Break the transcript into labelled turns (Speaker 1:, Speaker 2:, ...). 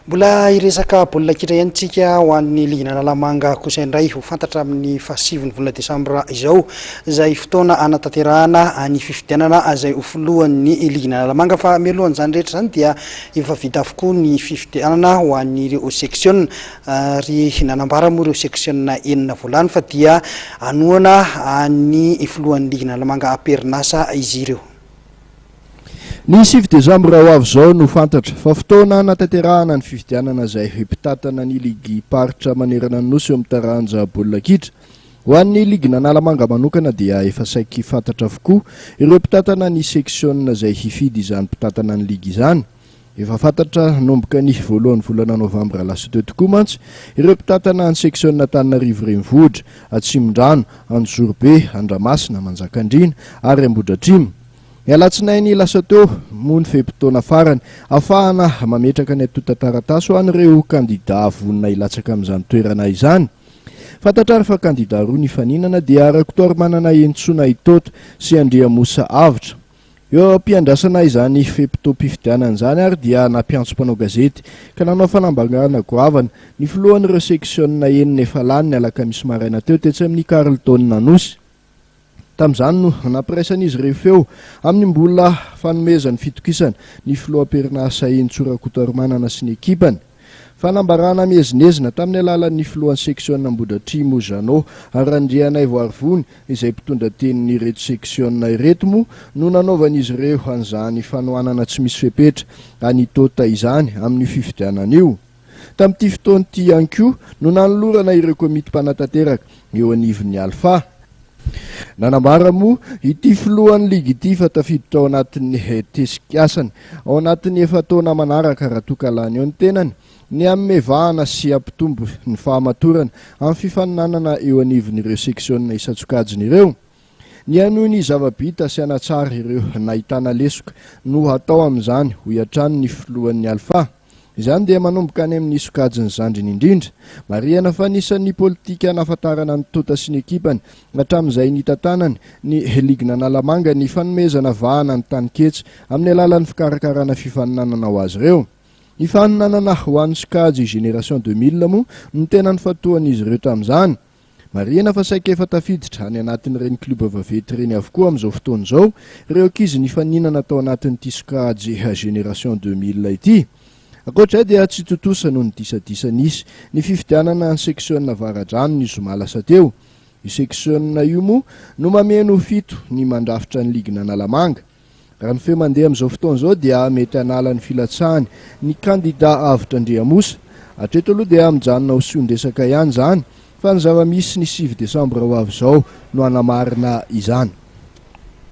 Speaker 1: Mbola hiresaka baolina kitra ihany tsika ho an'ny ligin'Analamanga kosa indray. Ho fantatra amin'ny fahasivin'ny volana desambra izao izay fotoana hanatanterahana ny fifidianana izay ho filohan'ny ligin'Analamanga. Fa mialohan'izany rehetra izany dia efa vita avokoa ny fifidianana ho an'ireo seksiona ary nanambara moa ireo seksiona enina voalany fa dia hanohana ny filohan'ny ligin'Analamanga am-perinasa izy ireo.
Speaker 2: Ny sivy desambra ho avy izao no fantatra fa fotoana hanatanterahana ny fifidianana izay mpitantana ny ligim-paritra manerana ny Nosy eo amin'ny taranja baolina kitra. Ho an'ny ligin'Analamanga manokana dia efa saiky fantatra avokoa ireo mpitantana ny seksiona izay hifidy izany mpitantana ny ligy izany. Efa fantatra nanomboka ny voalohan'ny volana novambra lasa teo tokoa mantsy ireo mpitantana ny seksiona Antananarivo Renivohitra, Atsimondrano, Anjozorobe, Andramasina, Manjakandriana ary Ambohidratrimo. Ny alatsinainy lasa teo moa ny fe-potoana farany ahafahana mametraka ny antontan-taratasy ho an'ireo kandidà vonona hilatsaka amin'izany toerana izany. Fantatra ary fa kandidà roa nifaninana dia Rakotoarimanana Henintsoa Itoto sy Andriamosa Avotra. Eo am-piandrasana izany fe-potoam-pifidianana izany ary dia nampiantso mpanao gazety ka nanao fanambarana goavana ny filohan'ireo seksiona enina efa lany ny alakamisy maraina teo tetsy amin'ny Carlton Anosy. Tamin'izany no nampiraisan'izy ireo feo amin'ny mbola fanomezany fitokisana ny filoham-perinasa Henintsoa Rakotoarimanana sy ny ekipany. Fanambarana miezinezina tamin'ny alalan'ny filohan'ny seksiona Ambohidratrimo Jeannot Randrianaivoarivony izay mpitondra tenin'ireto seksiona ireto moa no nanaovan'izy ireo an'izany fanohanana tsy misy fepetra an'i Tota izany amin'io fifidianana io. Tamin'ity fotoana ity ihany koa no nanolorana ireo komity mpanatanteraka eo anivon'ny Alfa. Nanambara moa ity filohan'ny ligy ity fa tafiditra ao anatin'ny tesikasany ao anatin'ny efa-taona manaraka raha toa ka lany eo ny tenany ny hanome vahana sy hampitombo ny fahamatorana amin'ny fifaninanana eo anivon'ireo seksiona isan-tsokajiny ireo. Ny hanohy ny zava-bita sy hanatsara ireo nahitana lesoka no hatao amin'izany, hoy hatrany ny filohan'ny Alfa. Izany dia manomboka any amin'ny sokajin'ny zandriny indrindra. Marihana fa anisan'ny politika nahafantarana an'i Tota sy ny ekipany hatramin'izay nitantanany ny ligin'Analamanga ny fanomezana vahana ny taninketsa amin'ny alalan'ny fikarakarana fifaninanana ho azy ireo. Ny faninanana ho an'ny sokajy Génération 2000 moa no tena nifantohan'izy ireo tamin'izany. Marihina fa saika efa tafiditra any anatin'ireny club vaventy ireny avokoa amin'izao fotoana izao ireo ankizy nifaninana tao anatin'ity sokajy Génération 2000 ity. Ankoatra izay dia tsy tontosa noho ny disadisa nisy ny fifidianana ny seksiona Avaradrano ny zoma lasa teo. Io seksiona io moa no mameno fito ny mandrafitra ny ligin'Analamanga. Raha ny feo mandeha amin'izao fotoana izao dia mety hanala ny filatsahany ny kandida Avotra Andriamosa. Hatreto aloha dia mijanona ho sion-dresaka ihany izany fa ny zava-misy ny sivy desambra ho avy izao no hanamarina izany.